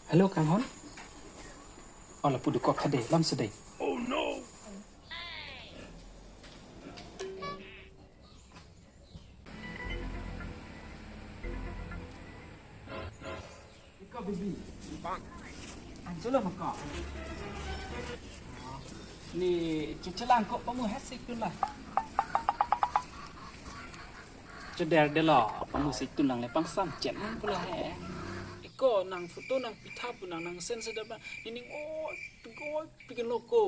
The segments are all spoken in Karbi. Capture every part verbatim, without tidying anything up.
Hello, Kanghon. Oh, lapu dokok tha dei, lam so dei. Oh no. Iko bibi. Anjolo mako. Ni chechelang ko pamu hesik tu la. Ceder delo, pamu sik tu lang le pangsam chen pula he. Iko nang photo nang pitha pu nang nang sen sedap na. Nining oi, pik oi, pikin loko.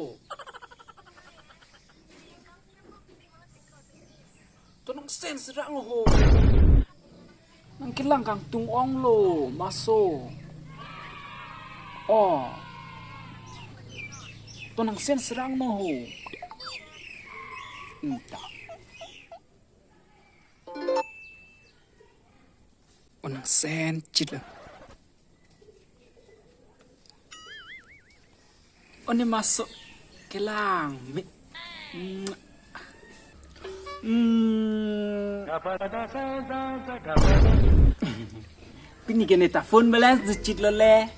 To nang sen serang ho. Nang kelang kangtung ong lo, maso. Oh. To nang sen serang no ho. Entah. Oh, nang sen chit lo. Oh, ne maso kelang me. Hmm. Pini ke ne ta phone balance du chit lo le.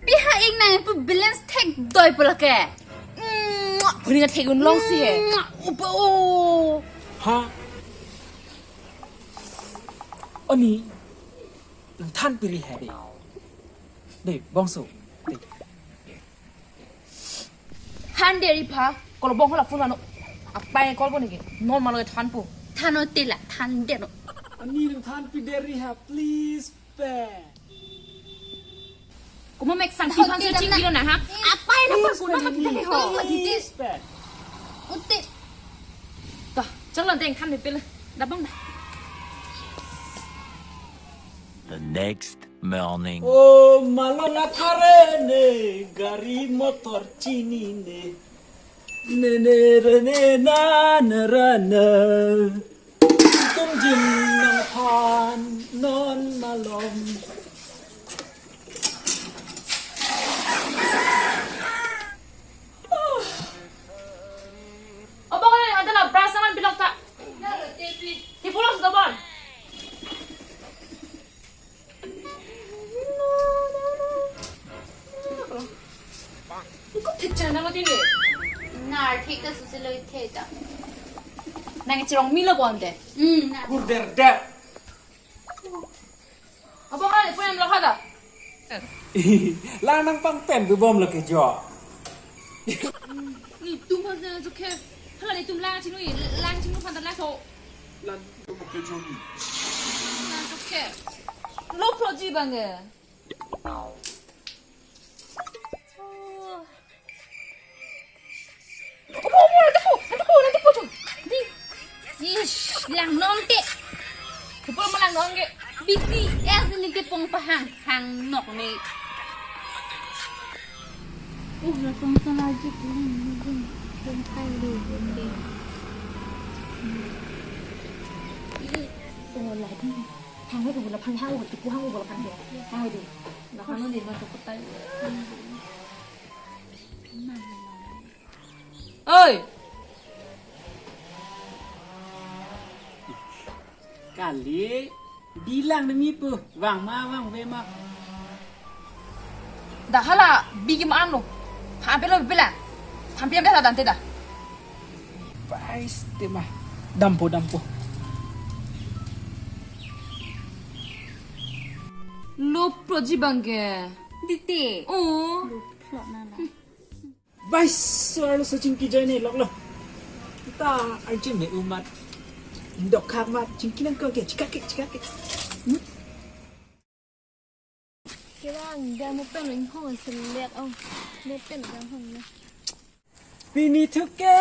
Pi ha ik nang pu balance thek doi pu lake. Huni ka thek un long si he. Upa o. Ha? Oni, nang than piri he dei. Dei, bongso. Dei. Than deri pha, kolo bong hala phone ano. Apai call po niki. Non malo than po. Than o tela, than dero. Oni, nang than pi deri ha, please. Pe. Kuma mek sang ti phan se ching kilo na ha. Apai na pa kuna mati ho. Please, pe. Uti. Ta, chalo deng khan pele. Dabang da. The next morning. Oh, malo na khare ne, gari motor chinine. Ne ne re ne na na ra na. Tum jin nang phan non malom. Obong, ada la brush saman pilok ta. Ti pulos dobon. Ko thik chana lo tini. Nar thik ta susi lo ithe ta. Nang chirong milo bonte. Hmm, na. Kurder der. Apa kali punya lo kada? Lang nang pang pen bu bom lo ke jo. Ni tum ha jo ke. Hala ni tum lang chinu, lang chinu phan ta lang so. Lang tum ke jo ni. Lang jo ke. Lo pro ji bang e. Opo, opo, nanti po, nanti po, nanti po, chum. Di. Ish, lang non te. Kepo malang non ke. B T S ini ke pong pahang, hang nok ni. Uh, langsung sana aja pulang, pulang, pulang, pulang, pulang. Ih, tunggu lagi. Hang itu guna pahang, hang itu, hang itu, hang itu. Hang itu. Nah, kalau ni, nah, cepetan. Oi. Kali bilang demi pu, vang ma, vangve ma. Dah hala bigi ma anu. Hampir lo bilang. Hampir biasa dante dah. Pais tema. Dampo, dampo. Lo pro ji bang ke. Dite. Oh. Lo pro na na. Bai, so arlo so chingki join ne lok lo. Ta arjun me umat. Dok khak mat chingki nang ko ke chikak ke chikak ke. Hmm? Kevang, dia mo pen lo inghong selet, oh. Mo pen lo inghong na. Pini thuke.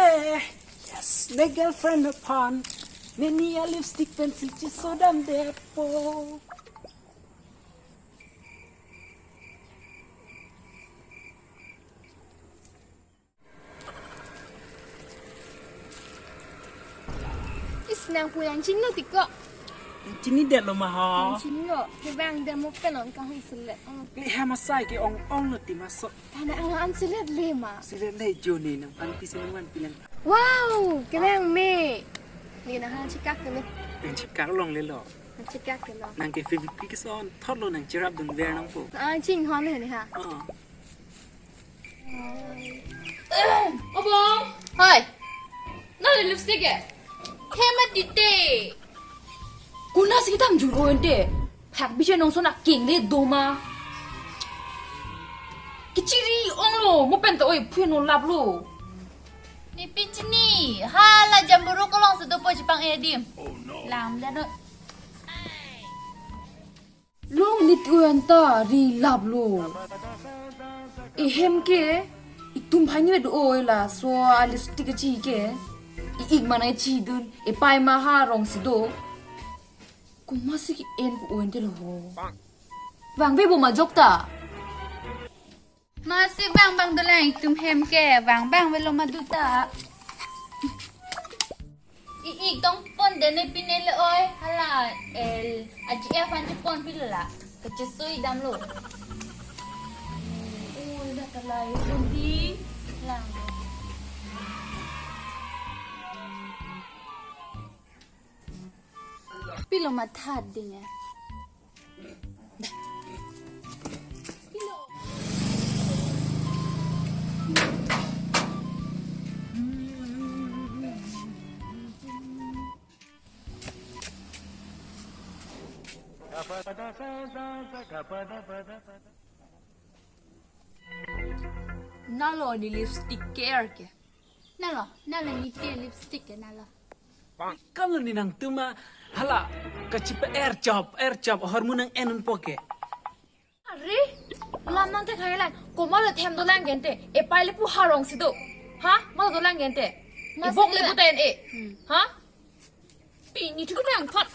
Yes, ne girlfriend aphan. Neni a lipstick pen si chisodam depo. Is nang pulang chinglo tiko. Chini det lo ma ho. Chinglo, kevang dia mo pen lo inghong selet. Oh. Kli hama sai ke ong ong lo ti maso. Tana ang an selet le ma. Selet le jo ne nang panti se nang wan pilang. Wow, kevang me. Ni na ha chikak ne. Nang chikak long le lo. Chikak ke lo. Nang ke Fevikwik keson thotlo, nang cherapdun ver nangpo. Ah, chinghon le ne ha. Oh. Obong. Hoi. Nang lipstick ke? He ma tite. Konatsi kedam jur-o ante. Phak biche nongson aking le doma. Kechiri onglo, mo pen ta oi phuin no laplo. Ne pin chini, hala jamburu kolong si dopo chipang-e adim. Lang dan no. Long nit uyan ta ri laplo. Ehem ke, itum phai ni do-o laso a lipstick kechi ke. I-ik mana chidun, epei ma ha rong si do. Komatsi ke-en ko-o ante lo ho. Vangve bo majok ta. Masi vang abang dolang itum hem ke, vang abang velo madu ta. I-ik tong pon dene pine le oi, hala, el, aji e fan ji pon pilo la. Kachesui damlo. Oi, da kalai, pon di. Lang. Pilo mathat ding ya. Nalo ne lipstick ke-er ke. Nalo, nalo ne te lipstick ke nalo. Kam lo ne nangtum ma hala kachipe-er chop, er chop, ahormu nang-en unpo ke. Are, lam nang te khai lang, komat lo them dolang ke ante, epei le pu ha rong si do. Ha? Mat dolang ke ante. Mas ibok le la- puta en e. Hmm. Ha? Pini thu nang thot.